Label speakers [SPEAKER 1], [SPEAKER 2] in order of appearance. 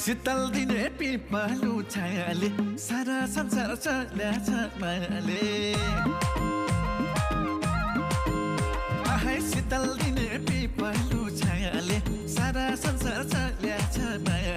[SPEAKER 1] शीतल दिने पिपलु छायाले सारा संसार चल्याछ मायाले शीतल दिने पिपलु छायाले सारा संसार चल्याछ मायाले